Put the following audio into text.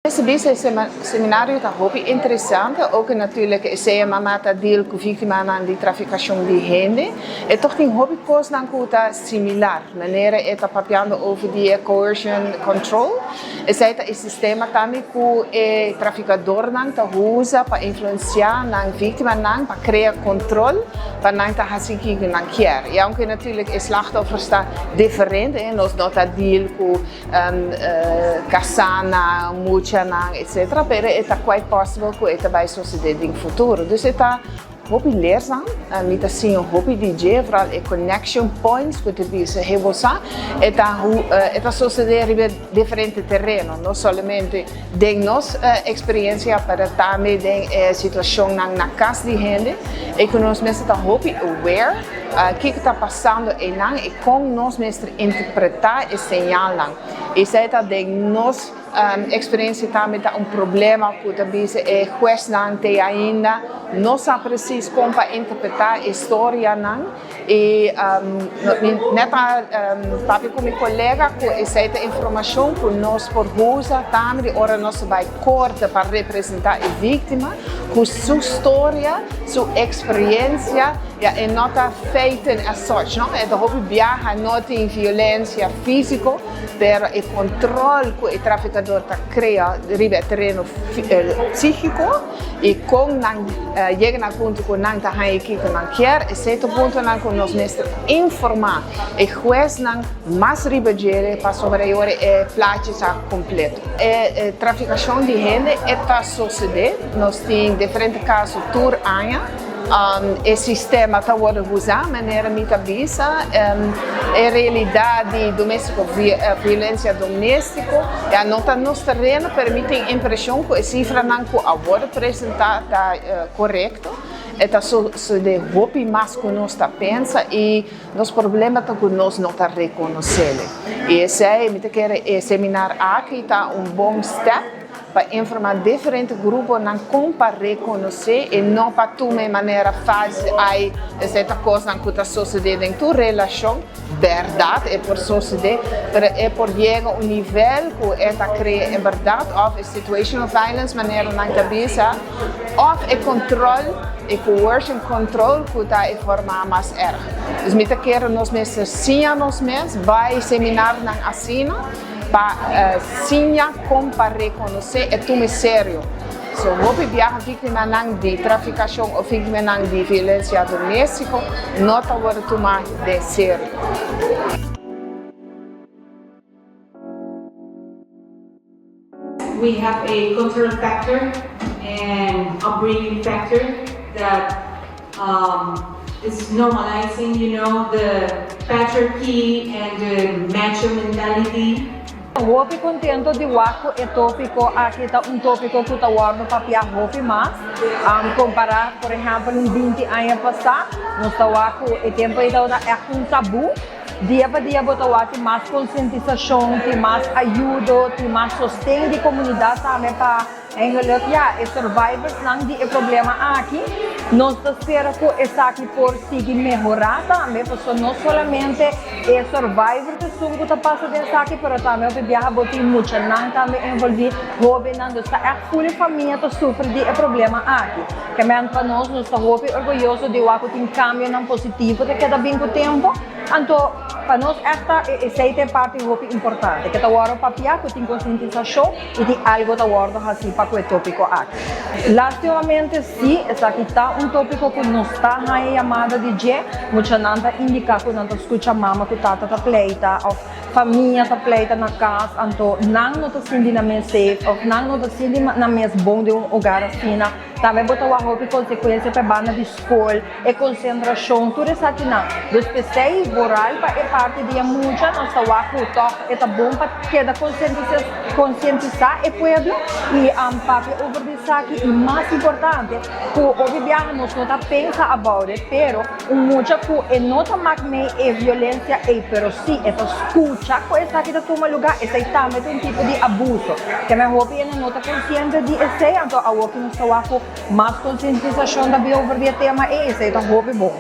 Mester bisa e seminario ta hopi interesante, oke natuurlijk e CMMA ta deal ku víktimanan di trafikashon di hende, e tòg tin hopi kosnan ku ta similar, manera e ta papiando over di e coercion control, esei ta e sistema tambe ku e trafikadornan ta usa pa influensiá nan víktimanan pa krea kontrol pa nan ta hasi kiko nan kier. I aunke natuurlijk e slachtoffers ta diferente, nos no ta deal ku Kasanan, muchanan, etc. Pero e ta quite possible ku e ta bai sosodé den futuro. Dus e ta hopi leerzaam. Mi ta siña hopi di dje, vooral e connection points ku ta bisa hey bo sa e ta e ta sosodé riba diferente tereno, no solamente den nos experiencia pero tambe den e situacionnan na kas di hende i ku nos mester ta hopi aware kiko ta pasando einan i kon nos mester interpretá e señalnan. Esei ta den nos eksperensia tambe ta un problema ku ta bisa e huesnan te ainda no sa presis kon pa interpretá e storianan i mi net a papia ku mi kolega ku esei ta informashon ku nos por usa tambe di ora nos ta bai korte pa representá e víktima ku su storia, su eksperensia. Ya, e no ta feiten as such, no. E ta hopi biaha, no tin violencia fisico, pero e control cu e traficador ta crea riba e tereno psichico y con nan yega na punto cu nan ta haña kico nan kier, esey ta puntonan cu nos mester informa e huesnan mas riba djere pasobra e ora e plachi ta completo. E traficacion di hende e ta sosode, nos tin diferente caso tur aña. E sistema ta worde usa manera mi ta bisa. E realidad di domestico, violencia domestico ya no ta nos tereno, pero mi tin impresion cu e cifranan cu a worde presenta ta corecto. E ta sucede hopi mas cu nos ta pensa y nos problema ta cu nos no ta reconocele. Y esey mi ta kere e seminar aki ta un bon step. Pa informá diferente gruponan kon pa rekonosé i no pa tuma e manera fásil ai esei ta kosnan ku ta sosodé den tur relashon, bèrdat e por sosodé, pero e por yega un nivel ku e ta krea en bèrdat òf e situational violence manera nan ta bisa òf e kontrol, e coercion control ku ta e forma mas èrg. Dus mi ta kere nos mester siña nos mes bai seminarnan asina. Pa siña kon pa rekonosé e tuma serio. So hopi biaha víktimanan di trafikashon òf víktimanan di violensia doméstiko no ta wòrdu tumá den serio. We have a cultural factor and upbringing factor that is normalizing you know the patriarchy and the macho mentality. Hopi contento di wak cu e topico aki ta un topico cu ta wordo papia hopi mas compara por ehempel un binti aña pasa nos ta wak cu e tempo ey tabata echt un tabu. Dia pa dia bo ta wak tin mas concientisacion, tin mas ayudo, tin mas sosten di comunidad tambe pa Eigenlijk ya, e survivorsnan di e problema aki, nos ta spera ku esaki por sigui mehorá tambe, pasobra no solamente e survivor ta esun ku ta pasa den esaki, pero tambe hopi biaha bo tin muchanan tambe envolví, hóbennan, dus ta ègt ful e famia ta sufri di e problema aki. Kemènt pa nos, nos ta hopi orguyoso di wak ku tin kambionan positivo ta keda bin ku tempu, anto pa nos ègt ta esei ta e parti hopi importante, ke ta wòrdu papiá ku tin konsientisashon. I tin algo ta wordo hasi pa ku e topiko aki? Lastimamente si, esaki ta un topiko ku nos ta haña yamada di dje. Muchanan ta indiká ku nan ta skucha mama ku tata ta pleita òf famia ta pleita na kas, anto nan no ta sinti nan mes safe òf nan no ta sinti nan mes bon den un hogar asina. Tambe bo ta wak hopi konsekuensia pa e banda di skol, e konsentrashon, tur esakinan. Dus p'esei, vooral pa e parti di e mucha, nos ta wak ku tòg e ta bon pa keda konsientisá e pueblo i papia over di esaki. I mas importante, ku hopi biaha nos no ta pensa about it, pero un mucha ku e no ta mak mee e violensia ei, pero si e ta skucha ku esaki ta tuma lugá, esei tambe ta un tipo di abuso. Keme hopi hende no ta konsiente di esei, anto awor ku nos ta wak ku mas konsientisashon ta bin over di e tema ei, esei ta hopi bon.